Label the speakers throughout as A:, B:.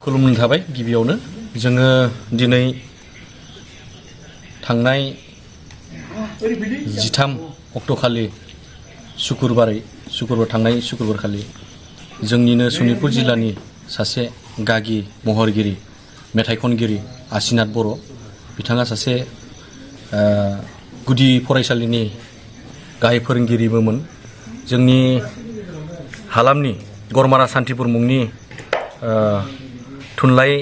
A: खुलुमनाय थाबाय गिबियावनो जोङो दिनै थांनाय 13 अक्ट'खालि शुक्रबार थांनाय शुक्रबार खालि जोंनिनो सनितपुर जिल्लानि सासे गागि महरगिरि मेथाइ खनगिरि आसिनाथ बर' बिथाङा सासे गुदि फरायसालिनि गाहाय फोरोंगिरिबोमोन। जोंनि हालामनि गरमारा सान्तिपुर मुंनि थुनलाइ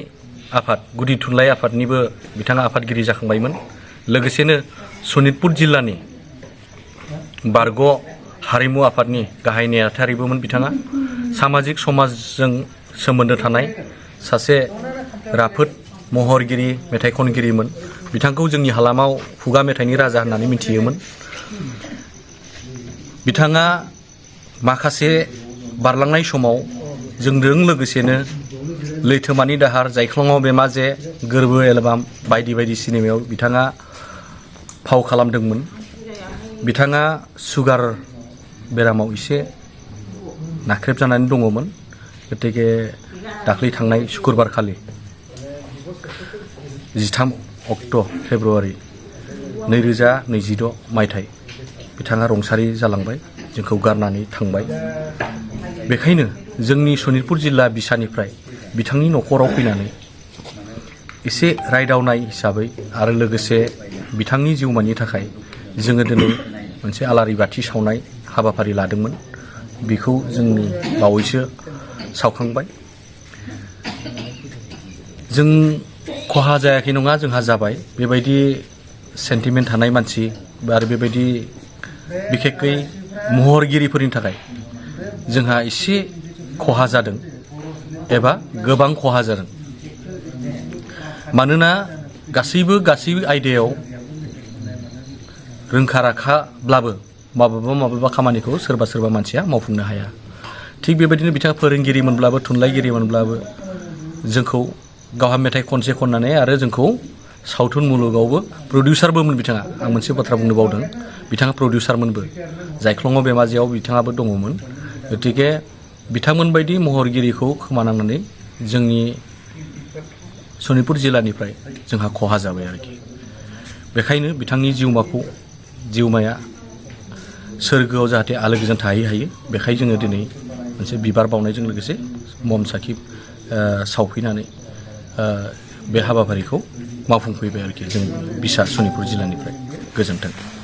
A: आफाद गुदि थुनलाइ आफादनिबो बिथाङा आफादगिरि जाखांबायमोन। लोगोसेनो सनितपुर जिल्लानि बारग' हारिमु आफादनि गाहाय नेहाथारिबोमोन बिथाङा। सामाजिक समाजजों सोमोन्दो थानाय सासे राफोद महरगिरि मेथाइ खनगिरिमोन। बिथांखौ जोंनि हालामाव खुगा मेथाइनि राजा होननानै मिथियोमोन। बिथाङा माखासे बारलांनाय समाव जोंजों लोगोसेनो लैथोमानि दाहार, जायख्लङाव बेमा जे, गोरबो एलबाम बायदि बायदि सिनेमायाव बिथाङा फाव खालामदोंमोन। बिथाङा सुगार बेरामाव एसे नाख्रेबजानानै दङमोन। गतिके दाख्लै थांनाय शुक्रबार खालि 13 अक्ट' फेब्रुवारि 2026 मायथाइ बिथाङा रुंसारि जालांबाय, जोंखौ गारनानै थांबाय। बेखायनो जोंनि सनितपुर जिल्ला बिसानिफ्राय बिथांनि न'खराव फैनानै एसे रायदावनाय हिसाबै आरो लोगोसे बिथांनि जिउमानि थाखाय जोङो दिनै मोनसे आलारि बाथि सावनाय हाबाफारि लादोंमोन। बेखौ जोंनि बावैसो सावखांबाय। जों खहा जायाखै नङा, जोंहा जाबाय। बेबायदि सेन्टिमेन्ट थानाय मानसि आरो बेबायदि बिखेखै महरगिरिफोरनि थाखाय जोंहा एसे खहा जादों एबा गोबां खहा जादों। मानोना गासैबो आयदायाव रोंखा राखाब्लाबो माबेबा खामानिखौ सोरबा मानसिया मावफुंनो हाया। थिग बेबायदिनो बिथाङा फोरोंगिरिमोनब्लाबो थुनलाइगिरिमोनब्लाबो जोंखौ गावहा मेथाइ खनसे खननानै आरो जोंखौ सावथुन मुलुगावबो प्रडिउसारबोमोन बिथाङा। आं मोनसे बाथ्रा बुंनो बावदों, बिथाङा प्रडिउसारमोनबो। जायख्लङाव बेमाजियाव बिथाङाबो दङमोन। गतिके बिथांमोनबायदि महरगिरिखौ खोमानांनानै जोंनि सनितपुर जिल्लानिफ्राय जोंहा खहा जाबाय आरोखि। बेखायनो बिथांनि जिउमाया सोरगोआव जाहाथे आलो गोजोन थाहैनो हायो, बेखायनो जोङो दिनै मोनसे बिबार बावनायजों लोगोसे मम साखि सावफैनानै बे हाबाफारिखौ मावफुंफैबाय आरोखि जों बिसा सनितपुर जिल्लानिफ्राय। गोजोन्थों।